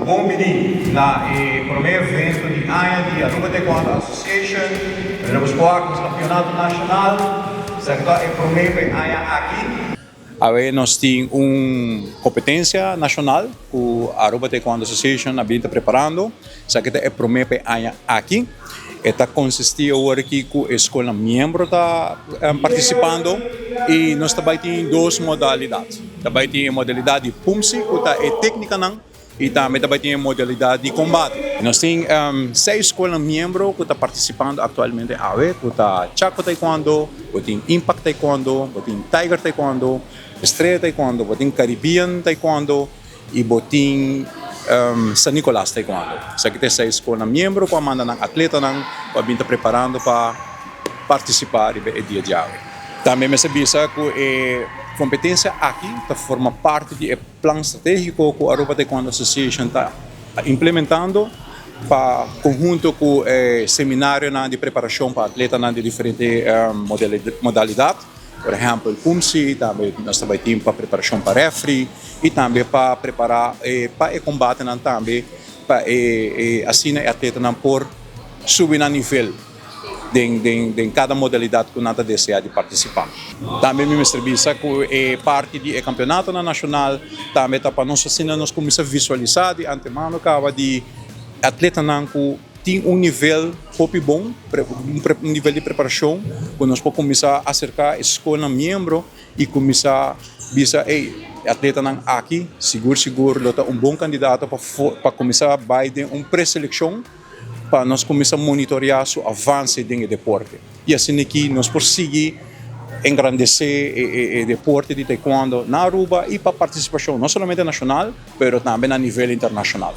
Bon bini na e prome evento di aña di Aruba Taekwondo Association. Nos por nos campeonato nacional. Esaki ta e prome pa e aña aki. Awe nos tin un competencia nacional cu Aruba Taekwondo Association a bin ta preparando. Esaki ta e prome pa e aña aki. E ta consisti awor aki cu e scolnan miembro ta participando y nos ta bay tin dos modalidad. Ta bay tin e modalidad di Pumsi cu ta e tecnicanan y tambe ta bay tin e modalidad di combate. Nos tin seis scolnan miembro cu ta participando actualmente awe cu ta Chaco Taekwondo, bo tin Impact Taekwondo, bo tin Tiger Taekwondo, Estrella Taekwondo, bo tin Caribbean Taekwondo, y bo tin San Nicolas Taekwondo. Esaki ta e seis scolnan miembro cu a manda nan atletanan cu a bin ta preparando pa participa riba e dia djawe. Tambe mester bisa cu e competencia aki ta forma parti di e plan strategico cu Aruba Taekwondo Association ta implementando pa conhunto cu e seminarionan di preparacion pa atletanan di diferente modalidad. Por ehèmpel, Pumsi, tambe nos ta bai tin pa preparashon pa rèfri i tambe pa prepará pa e kombatenan tambe pa e asina e atletanan por subi nan nivel den den kada modalidat ku nan ta deseá di partisipá. Tambe mi mester bisa ku e parti di e kampionatonan nashonal tambe ta pa nos asina nos kuminsá visualisá di antemano kaba di atletanan ku Tin un nivel hopi bon, un nivel di preparashon ku nos por kuminsá aserká e skolnan miembro i kuminsá bisa, ey, e atletanan aki sigur sigur lo ta un bon kandidato pa pa kuminsá bai den un preselekshon pa nos kuminsá monitoreá su avanse den e deporte. I asina aki nos por sigui engrandesé e deporte di taekwondo na Aruba i pa partisipashon no solamente nashonal pero tambe na nivel internashonal.